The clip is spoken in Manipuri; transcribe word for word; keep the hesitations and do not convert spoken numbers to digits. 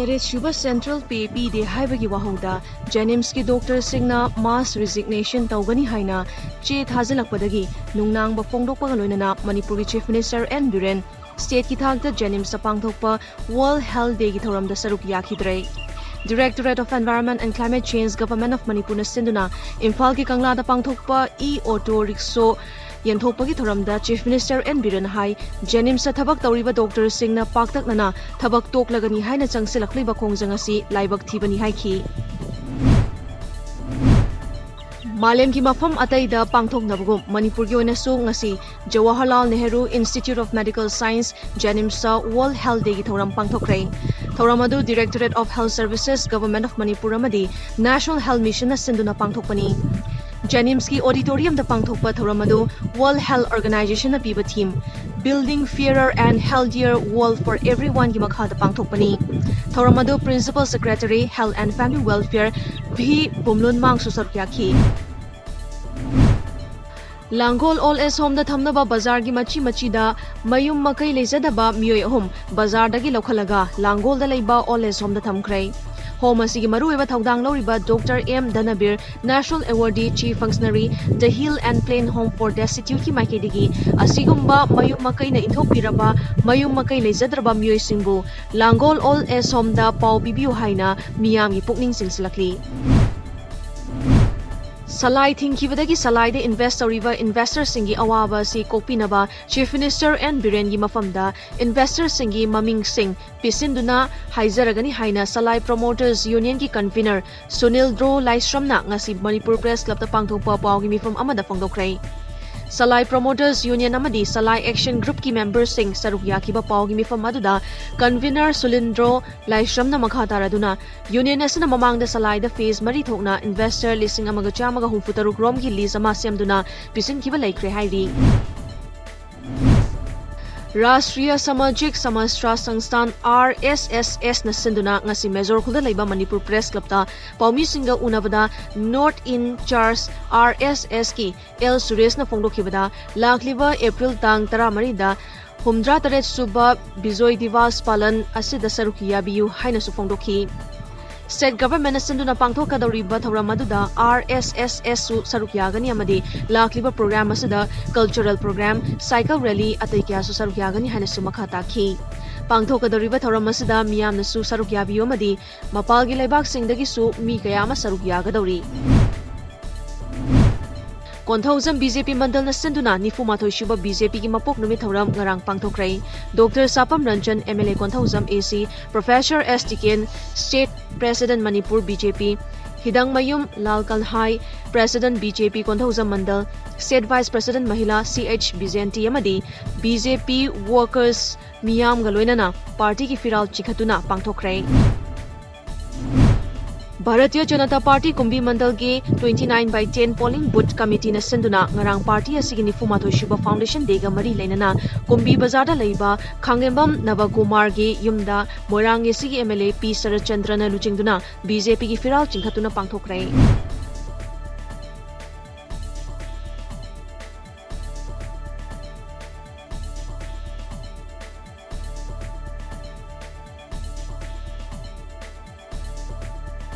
ꯇꯔꯦꯠ ꯁꯨꯕ central pay ꯄꯤꯗꯦ ꯍꯥꯏꯕꯒꯤ ꯋꯥꯍꯧꯗ JNIMSꯀꯤ doctorꯁꯤꯡꯅ mass resignation ꯇꯧꯒꯅꯤ ꯍꯥꯏꯅ ꯆꯦ ꯊꯥꯖꯤꯜꯂꯛꯄꯗꯒꯤ ꯅꯨꯡꯅꯥꯡꯕ ꯐꯣꯡꯗꯣꯛꯄꯒ ꯂꯣꯏꯅꯅ ꯃꯅꯤꯄꯨꯔꯒꯤ Chief Minister N ꯕꯤꯔꯦꯟ stateꯀꯤ ꯊꯥꯛꯇ JNIMSꯇ ꯄꯥꯡꯊꯣꯛꯄ World Health Dayꯒꯤ ꯊꯧꯔꯝꯗ ꯁꯔꯨꯛ ꯌꯥꯈꯤꯗ꯭ꯔꯦ꯫ Directorate of Environment and Climate Change, Government of ꯃꯅꯤꯄꯨꯔꯅ ꯁꯤꯟꯗꯨꯅ ꯏꯝꯐꯥꯜꯒꯤ ꯀꯪꯂꯥꯗ ꯄꯥꯡꯊꯣꯛꯄ e-auto rickshaw ꯌꯦꯟꯊꯣꯛꯄꯒꯤ ꯊꯧꯔꯝꯗ Chief Minister N ꯕꯤꯔꯦꯟ ꯍꯥꯏ, JNIMSꯇ ꯊꯕꯛ ꯇꯧꯔꯤꯕ doctorꯁꯤꯡꯅ ꯄꯥꯛꯇꯛꯅꯅ ꯊꯕꯛ ꯇꯣꯛꯂꯒꯅꯤ ꯍꯥꯏꯅ ꯆꯪꯁꯤꯜꯂꯛꯂꯤꯕ ꯈꯣꯡꯖꯪ ꯑꯁꯤ ꯂꯥꯏꯕꯛ ꯊꯤꯕꯅꯤ ꯍꯥꯏꯈꯤ꯫ ꯃꯥꯂꯦꯝꯒꯤ ꯃꯐꯝ ꯑꯇꯩꯗ ꯄꯥꯡꯊꯣꯛꯅꯕꯒꯨꯝ ꯃꯅꯤꯄꯨꯔꯒꯤ ꯑꯣꯏꯅꯁꯨ ꯉꯁꯤ Jawaharlal Nehru Institute of Medical Science, JNIMSꯇ World Health Dayꯒꯤ ꯊꯧꯔꯝ ꯄꯥꯡꯊꯣꯛꯈ꯭ꯔꯦ꯫ ꯊꯧꯔꯝ ꯑꯗꯨ Directorate of Health Services, Government of Manipur ꯑꯃꯗꯤ National Health Missionꯅ ꯁꯤꯟꯗꯨꯅ ꯄꯥꯡꯊꯣꯛꯄꯅꯤ꯫ JNIMSꯀꯤ auditoriumꯗ ꯄꯥꯡꯊꯣꯛꯄ ꯊꯧꯔꯝ ꯑꯗꯨ World Health Organizationꯅ ꯄꯤꯕ theme Building Fairer and Healthier World for Everyoneꯒꯤ ꯃꯈꯥꯗ ꯄꯥꯡꯊꯣꯛꯄꯅꯤ꯫ ꯊꯧꯔꯝ ꯑꯗꯨ Principal Secretary, Health and Family Welfare, V ꯕꯨꯝꯂꯨꯟꯃꯥꯡꯁꯨ ꯁꯔꯨꯛ ꯌꯥꯈꯤ꯫ ꯂꯥꯡꯒꯣꯜ Old Age Homeꯗ ꯊꯝꯅꯕ ꯕꯖꯥꯔꯒꯤ ꯃꯆꯤ ꯃꯆꯤꯗ ꯃꯌꯨꯝ ꯃꯀꯩ ꯂꯩꯖꯗꯕ ꯃꯤꯑꯣꯏ ꯑꯍꯨꯝ ꯕꯖꯥꯔꯗꯒꯤ ꯂꯧꯈꯠꯂꯒ ꯂꯥꯡꯒꯣꯜꯗ ꯂꯩꯕ Old Age Homeꯗ ꯊꯝꯈ꯭ꯔꯦ꯫ Home ꯑꯁꯤꯒꯤ ꯃꯔꯨꯑꯣꯏꯕ ꯊꯧꯗꯥꯡ ꯂꯧꯔꯤꯕ Doctor M Dhanbir, National Awardee, Chief Functionary, The Hill and Plain Home for Destituteꯀꯤ ꯃꯥꯏꯀꯩꯗꯒꯤ ꯑꯁꯤꯒꯨꯝꯕ ꯃꯌꯨꯝ ꯃꯀꯩꯅ ꯏꯟꯊꯣꯛꯄꯤꯔꯕ ꯃꯌꯨꯝ ꯃꯀꯩ ꯂꯩꯖꯗ꯭ꯔꯕ ꯃꯤꯑꯣꯏꯁꯤꯡꯕꯨ ꯂꯥꯡꯒꯣꯜ Old Age Homeꯗ ꯄꯥꯎ ꯄꯤꯕꯤꯌꯨ ꯍꯥꯏꯅ ꯃꯤꯌꯥꯝꯒꯤ ꯄꯨꯛꯅꯤꯡ ꯆꯤꯡꯁꯤꯜꯂꯛꯂꯤ꯫ ꯁꯂꯥꯏ ꯊꯤꯡꯈꯤꯕꯗꯒꯤ ꯁꯂꯥꯏꯗ invest ꯇꯧꯔꯤꯕ investorꯁꯤꯡꯒꯤ ꯑꯋꯥꯕ ꯑꯁꯤ ꯀꯣꯛꯄꯤꯅꯕ Chief Minister ꯑꯦꯟ ꯕꯤꯔꯦꯟꯒꯤ ꯃꯐꯝꯗ investorꯁꯤꯡꯒꯤ ꯃꯃꯤꯡꯁꯤꯡ ꯄꯤꯁꯤꯟꯗꯨꯅ ꯍꯥꯏꯖꯔꯒꯅꯤ ꯍꯥꯏꯅ ꯁꯂꯥꯏ Promoters Unionꯒꯤ convener ꯁꯨꯅꯤꯜ ꯗ꯭ꯔꯣ ꯂꯥꯏꯁ꯭ꯔꯝꯅ ꯉꯁꯤ ꯃꯅꯤꯄꯨꯔ Press Clubꯇ ꯄꯥꯡꯊꯣꯛꯄ ꯄꯥꯎꯒꯤ ꯃꯤꯐꯝ ꯑꯃꯗ ꯐꯣꯡꯗꯣꯛꯈ꯭ꯔꯦ꯫ ꯁꯂꯥꯏ Promoters Union ꯑꯃꯗꯤ ꯁꯂꯥꯏ Action Groupꯀꯤ memberꯁꯤꯡ ꯁꯔꯨꯛ ꯌꯥꯈꯤꯕ ꯄꯥꯎꯒꯤ ꯃꯤꯐꯝ ꯑꯗꯨꯗ convener ꯁꯨꯅꯤꯜ ꯗ꯭ꯔꯣ ꯂꯥꯏꯁ꯭ꯔꯝꯅ ꯃꯈꯥ ꯇꯥꯔꯗꯨꯅ, union ꯑꯁꯤꯅ ꯃꯃꯥꯡꯗ ꯁꯂꯥꯏꯗ phase ꯃꯔꯤ ꯊꯣꯛꯅ investor ꯂꯤꯁꯤꯡ ꯑꯃꯒ ꯆꯥꯝꯃꯒ ꯍꯨꯝꯐꯨ ꯇꯔꯨꯛ ꯔꯣꯝꯒꯤ lease ꯑꯃ ꯁꯦꯝꯗꯨꯅ ꯄꯤꯁꯤꯟꯈꯤꯕ ꯂꯩꯈ꯭ꯔꯦ ꯍꯥꯏꯔꯤ꯫ ꯔꯥꯁꯇ꯭ꯔꯤꯌꯥ ꯁꯃꯥꯖꯤꯛ ꯁꯃꯁ꯭ꯊꯥ ꯁꯪꯁꯊꯥꯟ, RSSSꯅ ꯁꯤꯟꯗꯨꯅ ꯉꯁꯤ ꯃꯦꯖꯣꯔ ꯈꯨꯜꯗ ꯂꯩꯕ ꯃꯅꯤꯄꯨꯔ Press Clubꯇ ꯄꯥꯎꯃꯤꯁꯤꯡꯒ ꯎꯅꯕꯗ North in Charge, RSSꯀꯤ ꯑꯦꯜ ꯁꯨꯔꯦꯁꯅ ꯐꯣꯡꯗꯣꯛꯈꯤꯕꯗ, ꯂꯥꯛꯂꯤꯕ April ꯇꯥꯡ ꯇꯔꯥꯃꯔꯤꯗ ꯍꯨꯝꯗ꯭ꯔꯥ ꯇꯔꯦꯠ ꯁꯨꯕ ꯕꯤꯖꯣꯏ ꯗꯤꯋꯥꯁ ꯄꯥꯂꯟ ꯑꯁꯤꯗ ꯁꯔꯨꯛ ꯌꯥꯕꯤꯌꯨ ꯍꯥꯏꯅꯁꯨ ꯐꯣꯡꯗꯣꯛꯈꯤ꯫ State Government ꯅ ꯁꯤꯟꯗꯨꯅ ꯄꯥꯡꯊꯣꯛꯀꯗꯧꯔꯤꯕ ꯊꯧꯔꯝ ꯑꯗꯨꯗ R S S S ꯁꯨ ꯁꯔꯨꯛ ꯌꯥꯒꯅꯤ ꯑꯃꯗꯤ ꯂꯥꯛꯂꯤꯕ program ꯑꯁꯤꯗ cultural program, cycle rally ꯑꯇꯩ ꯀꯌꯥꯁꯨ ꯁꯔꯨꯛ ꯌꯥꯒꯅꯤ ꯍꯥꯏꯅꯁꯨ ꯃꯈꯥ ꯇꯥꯈꯤ꯫ ꯄꯥꯡꯊꯣꯛꯀꯗꯧꯔꯤꯕ ꯊꯧꯔꯝ ꯑꯁꯤꯗ ꯃꯤꯌꯥꯝꯅꯁꯨ ꯁꯔꯨꯛ ꯌꯥꯕꯤꯌꯨ ꯑꯃꯗꯤ ꯃꯄꯥꯜꯒꯤ ꯂꯩꯕꯥꯛꯁꯤꯡꯗꯒꯤꯁꯨ ꯃꯤ ꯀꯌꯥ ꯑꯃ ꯁꯔꯨꯛ ꯌꯥꯒꯗꯧꯔꯤ꯫ ꯀꯣꯟꯊꯧꯖꯝ B J P ꯃꯟꯗꯜꯅ ꯁꯤꯟꯗꯨꯅ ꯅꯤꯐꯨ ꯃꯥꯊꯣꯏ ꯁꯨꯕ B J P ꯒꯤ ꯃꯄꯣꯛ ꯅꯨꯃꯤꯠ ꯊꯧꯔꯝ ꯉꯔꯥꯡ ꯄꯥꯡꯊꯣꯛꯈ꯭ꯔꯦ꯫ Doctor ꯁꯥꯄꯝ Ranjan, M L A Konthoujam A C, Professor S Tiken, State President Manipur B J P, ꯍꯤꯗꯥꯡꯃꯌꯨꯝ Lal ꯀꯜꯍꯥꯏ, President B J P Konthoujam ꯃꯟꯗꯜ, State Vice President ꯃꯍꯤꯂꯥ C H ꯕꯤꯖꯦꯟꯇꯤ ꯑꯃꯗꯤ B J P workers ꯃꯤꯌꯥꯝꯒ ꯂꯣꯏꯅꯅ party ꯒꯤ ꯐꯤꯔꯥꯜ ꯆꯤꯡꯈꯠꯇꯨꯅ ꯄꯥꯡꯊꯣꯛꯈ꯭ꯔꯦ꯫ Bharatiya Janata party ꯀꯨꯝꯕꯤ ꯃꯟꯗꯜꯒꯤ twenty nine by ten polling booth committee ꯅ ꯁꯤꯟꯗꯨꯅ ꯉꯔꯥꯡ party ꯑꯁꯤꯒꯤ ꯅꯤꯐꯨ ꯃꯥꯊꯣꯏ ꯁꯨꯕ foundation day ꯒ ꯃꯔꯤ ꯂꯩꯅꯅ ꯀꯨꯝꯕꯤ ꯕꯖꯥꯔꯗ ꯂꯩꯕ ꯈꯥꯡꯉꯦꯝꯕꯝ ꯅꯕꯀꯨꯃꯥꯔꯒꯤ ꯌꯨꯝꯗ ꯃꯣꯏꯔꯥꯡ A C ꯒꯤ M L A P ꯁꯔꯠꯆꯟꯗ꯭ꯔꯅ ꯂꯨꯆꯤꯡꯗꯨꯅ B J P ꯒꯤ ꯐꯤꯔꯥꯜ ꯆꯤꯡꯈꯠꯇꯨꯅ ꯄꯥꯡꯊꯣꯛꯈ꯭ꯔꯦ꯫